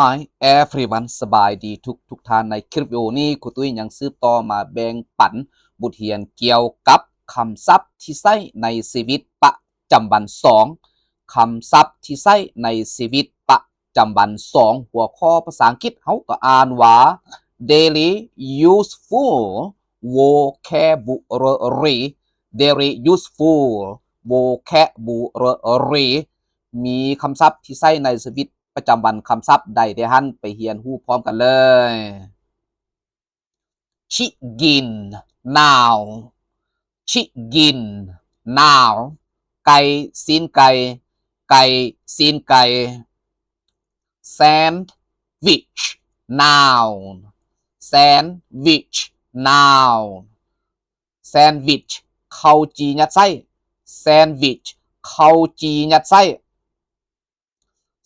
Hi everyone ສະບາຍດີທຸກໆທ່ານ. ໃນຄລິບວິດີໂອນີ້ ຄູຕຸ້ຍຍັງສືບຕໍ່ມາແບ່ງປັນບົດຮຽນກ່ຽວກັບຄຳສັບທີ່ໃຊ້ໃນຊີວິດປະຈຳວັນສອງ ຄຳສັບທີ່ໃຊ້ໃນຊີວິດປະຈຳວັນສອງ ຫົວຂໍ້ພາສາອັງກິດເຮົາກໍອ່ານວ່າ daily useful vocabulary, daily useful vocabulary ມີຄຳສັບທີ່ໃຊ້ໃນຊີວິດປະຈຳວັນ ຄຳສັບໃດແດ່ຫັ້ນ ໄປຮຽນຮູ້ພ້ອມກັນເລີຍ. ຊິກິນ noun ຊິກິນ noun ໄກ່ ຊີ້ນໄກ່ ໄກ່ ຊີ້ນໄກ່. ແຊນວິດ noun ແຊນວິດ noun ແຊນວິດ ເຂົ້າຈີ່ຍັດໄສ້ ແຊນວິດ ເຂົ້າຈີ່ຍັດໄສ້.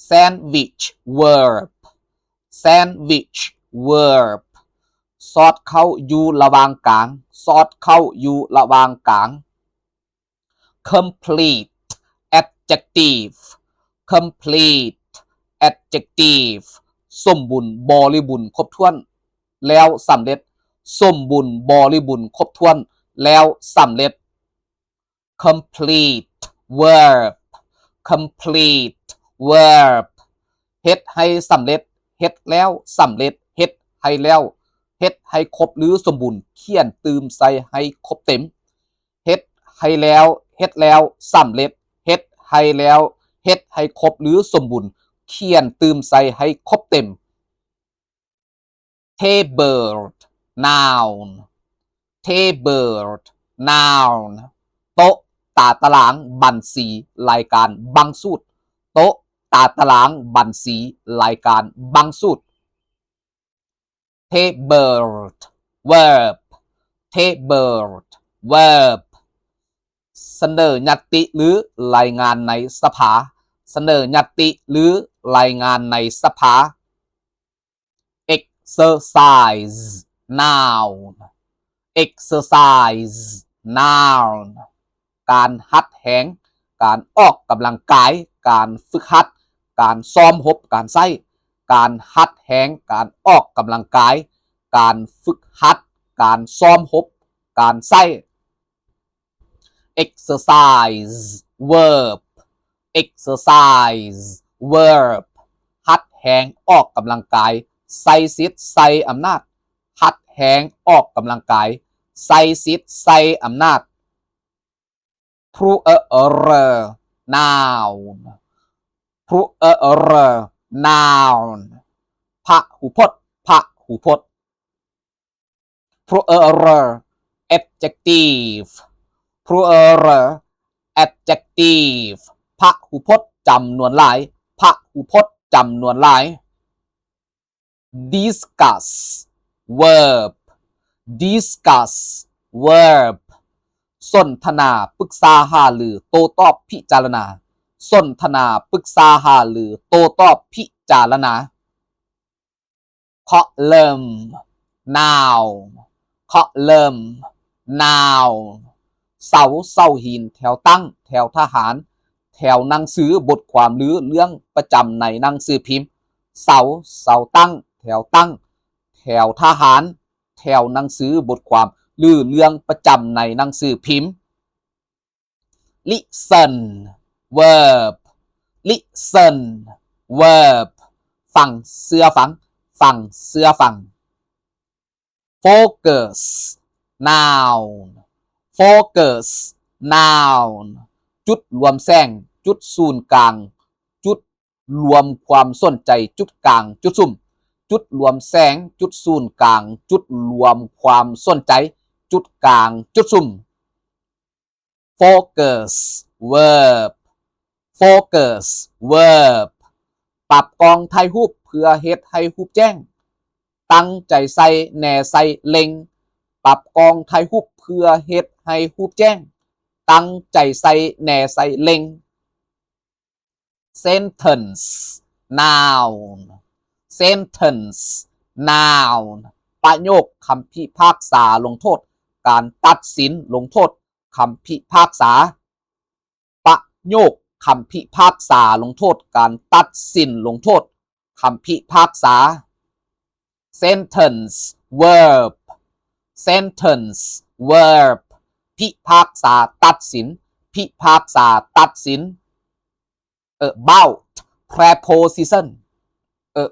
ແຊນວິດ verb ແຊນວິດ verb ຊອດເຂົ້າຢູ່ລະຫວ່າງກາງ ຊອດເຂົ້າຢູ່ລະຫວ່າງກາງ. ຄອມພລີດ ແອັດເຈັກທີບ ຄອມພລີດ ແອັດເຈັກທີບ ສົມບູນ ບໍລິບູນ ຄົບຖ້ວນ ແລ້ວສຳເລັດ ສົມບູນ ບໍລິບູນ ຄົບຖ້ວນ ແລ້ວສຳເລັດ. ຄອມພລີດ ເວີບ ຄອມພລີດ ເວີບ ເຮັດໃຫ້ສຳເລັດ ເຮັດແລ້ວສຳເລັດ ເຮັດໃຫ້ແລ້ວ ເຮັດໃຫ້ຄົບ ຫຼື ສົມບູນ ຂຽນຕື່ມໃສ່ໃຫ້ຄົບເຕັມ. ເຮັດໃຫ້ແລ້ວ ເຮັດແລ້ວສຳເລັດ ເຮັດໃຫ້ແລ້ວ ເຮັດໃຫ້ຄົບ ຫຼື ສົມບູນ ຂຽນຕື່ມໃສ່ໃຫ້ຄົບເຕັມ. ເທເບິລ noun ເທເບິລ noun ໂຕະ ຕາຕະລາງ ບັນຊີ ລາຍການບັງສູດ ໂຕະ ຕາຕະລາງ ບັນຊີ ລາຍການບັງສູດ. ເທເບິລ ເວີບ ເທເບິລ ເວີບ ສະເໜີຍັດຕິ ຫຼື ລາຍງານໃນສະພາ ສະເໜີຍັດຕິ ຫຼື ລາຍງານໃນສະພາ. ເອັກເຊີໄຊ noun ເອັກເຊີໄຊ noun ການຫັດແຮງ ການອອກກຳລັງກາຍ ການຝຶກຫັດ ການຊ້ອມຮົບ ການໃຊ້ ການຫັດແຮງ ການອອກກຳລັງກາຍ ການຝຶກຫັດ ການຊ້ອມຮົບ ການໃຊ້. ເອັກເຊີໄຊ ເວີບ ເອັກເຊີໄຊ ເວີບ ຫັດແຮງອອກກຳລັງກາຍ ໃຊ້ສິດໃຊ້ອຳນາດ ຫັດແຮງອອກກຳລັງກາຍ ໃຊ້ສິດໃຊ້ອຳນາດ. ພລູເຣລ noun ພລູເຣລ noun ພະຫູພົດ ພະຫູພົດ. ພລູເຣລ ແອັດເຈັກທີບ ພລູເຣລ ແອັດເຈັກທີບ ພະຫູພົດ ຈຳນວນຫຼາຍ ພະຫູພົດ ຈຳນວນຫຼາຍ. ດິສຄັສ ເວີບ ດິສຄັສ ເວີບ ສົນທະນາ ປຶກສາຫາລື ໂຕ້ຕອບ ພິຈາລະນາ ສົນທະນາ ປຶກສາຫາລື ໂຕ້ຕອບ ພິຈາລະນາ. ຄອລມ noun ຄອລມ noun ເສົາ ເສົາຫີນ ແຖວຕັ້ງ ແຖວທະຫານ ແຖວໜັງສື ບົດຄວາມ ຫຼື ເລື່ອງປະຈຳໃນໜັງສືພິມ ເສົາ ເສົາຕັ້ງ ແຖວຕັ້ງ ແຖວທະຫານ ແຖວໜັງສື ບົດຄວາມ ຫຼື ເລື່ອງປະຈຳໃນໜັງສືພິມ. ລິເຊິນ ເວີບ ລິເຊິນ ເວີບ ຟັງ ເຊື່ອຟັງ ຟັງ ເຊື່ອຟັງ. ໂຟກັສ noun ໂຟກັສ noun ຈຸດລວມແສງ ຈຸດສູນກາງ ຈຸດລວມຄວາມສົນໃຈ ຈຸດກາງ ຈຸດສຸມ ຈຸດລວມແສງ ຈຸດສູນກາງ ຈຸດລວມຄວາມສົນໃຈ ຈຸດກາງ ຈຸດສຸມ. ໂຟກັສ ເວີບ ໂຟກັສ ເວີບ ປັບກ້ອງຖ່າຍຮູບເພື່ອເຮັດໃຫ້ຮູບແຈ້ງ ຕັ້ງໃຈໃສ່ ແນໃສ່ ເລັງ ປັບກ້ອງຖ່າຍຮູບເພື່ອເຮັດໃຫ້ຮູບແຈ້ງ ຕັ້ງໃຈໃສ່ ແນໃສ່ ເລັງ. ເຊັນເທັນສ໌ ນາວນ ເຊັນເທັນສ໌ ນາວນ ປະໂຫຍກຄຳພິພາກສາລົງໂທດ ການຕັດສິນລົງໂທດ ຄຳພິພາກສາ ປະໂຫຍກຄຳພິພາກສາລົງໂທດ ການຕັດສິນລົງໂທດ ຄຳພິພາກສາ. Sentence, verb. Sentence, verb. ພິພາກສາ ຕັດສິນ. ພິພາກສາ ຕັດສິນ. About, preposition.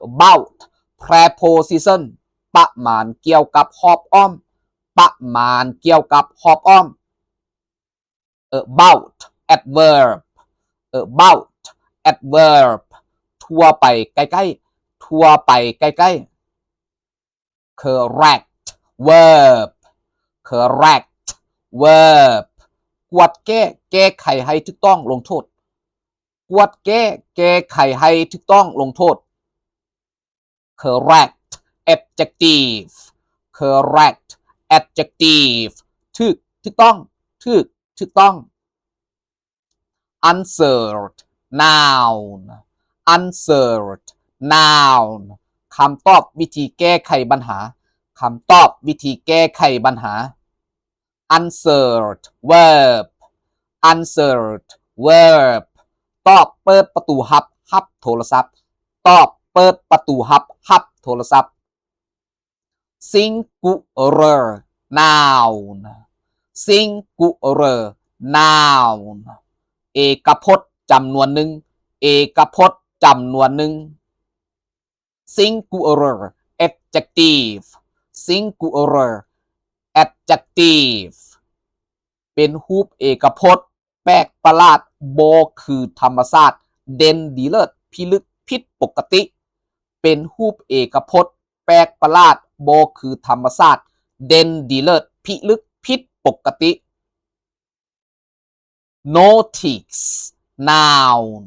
About, preposition. ປະມານ ກ່ຽວກັບ ຮອບອ້ອມ. ປະມານ ກ່ຽວກັບ ຮອບອ້ອມ. About, adverb. About, adverb. ທົ່ວໄປ ໃກ້ໆ. ທົ່ວໄປ ໃກ້ໆ. Correct, verb. Correct, verb. ກວດແກ້ ແກ້ໄຂໃຫ້ຖືກຕ້ອງ ລົງໂທດ. ກວດແກ້ ແກ້ໄຂໃຫ້ຖືກຕ້ອງ ລົງໂທດ. Correct, adjective. Correct, adjective. ຖືກ ຖືກຕ້ອງ. ຖືກ ຖືກຕ້ອງ. Answered, noun. Answered, noun. ຄຳຕອບ ວິທີແກ້ໄຂບັນຫາ. ຄຳຕອບ ວິທີແກ້ໄຂບັນຫາ. Answered, verb. Answered, verb. ຕອບ ເປີດປະຕູຮັບ ຮັບໂທລະສັບ. ຕອບ ເປີດປະຕູຮັບ ຮັບໂທລະສັບ. Singular, noun. Singular, noun. ເອກະພົດ ຈຳນວນໜຶ່ງ. ເອກະພົດ ຈຳນວນໜຶ່ງ. Singular, adjective. Singular, adjective. ເປັນຮູບເອກະພົດ ແປກປະຫຼາດ ບໍ່ຄືທຳມະຊາດ ເດັ່ນດີເລີດ ພິລຶກ ຜິດປົກກະຕິ. ເປັນຮູບເອກະພົດ ແປກປະຫຼາດ ບໍ່ຄືທຳມະຊາດ ເດັ່ນດີເລີດ ພິລຶກ ຜິດປົກກະຕິ. Notice, noun.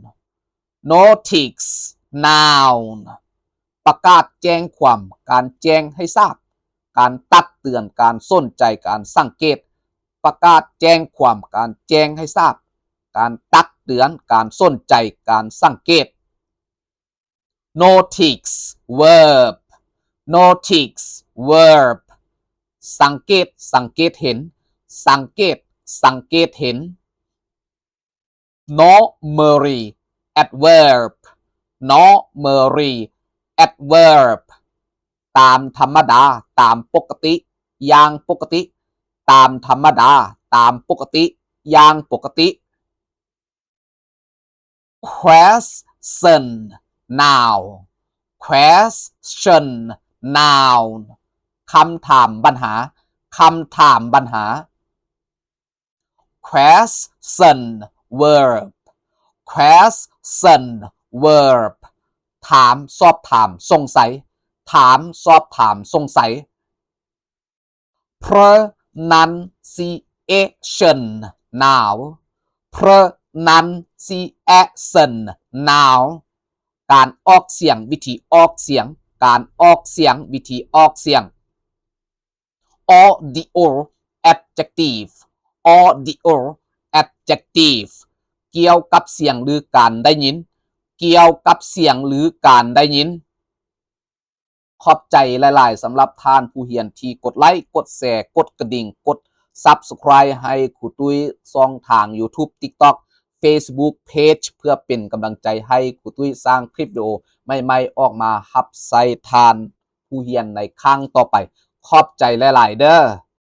Notice, noun. ປະກາດແຈ້ງຄວາມ ການແຈ້ງໃຫ້ຊາບ ການຕັກເຕືອນ ການສົນໃຈ ການສັງເກດ. ປະກາດແຈ້ງຄວາມ ການແຈ້ງໃຫ້ຊາບ ການຕັກເຕືອນ ການສົນໃຈ ການສັງເກດ. Notice, verb. Notice, verb. ສັງເກດ ສັງເກດເຫັນ ສັງເກດ ສັງເກດເຫັນ. Normally, adverb. Normally, adverb. ຕາມທຳມະດາ ຕາມປົກກະຕິ ຢ່າງປົກກະຕິ. ຕາມທຳມະດາ ຕາມປົກກະຕິ ຢ່າງປົກກະຕິ. Question, noun. Question, noun. ຄຳຖາມບັນຫາ ຄຳຖາມບັນຫາ. Question, verb. Question, verb. ຖາມ ສອບຖາມ ສົງໄສ. ຖາມ ສອບຖາມ ສົງໄສ. Pronunciation, noun. Pronunciation, noun. ການອອກສຽງ ວິທີອອກສຽງ ການອອກສຽງ ວິທີອອກສຽງ. Audio, adjective. Audio, adjective. ກ່ຽວກັບສຽງ ຫຼື ການໄດ້ຍິນ ກ່ຽວກັບສຽງ ຫຼື ການໄດ້ຍິນ. ຂອບໃຈຫຼາຍໆ ສຳລັບທ່ານຜູ້ຮຽນທີ່ກົດໄລ, ກົດແຊ, ກົດກະດິ່ງ, ກົດ Subscribe ໃຫ້ຄູຕຸ້ຍ ຊ່ອງທາງ YouTube, TikTok, Facebook Page ເພື່ອເປັນກຳລັງໃຈໃຫ້ຄູຕຸ້ຍສ້າງຄລິບວິດີໂອໃໝ່ໆ ອອກມາຮັບໃຊ້ທ່ານຜູ້ຮຽນໃນຄັ້ງຕໍ່ໄປ. ຂອບໃຈຫຼາຍໆ ເດີ້.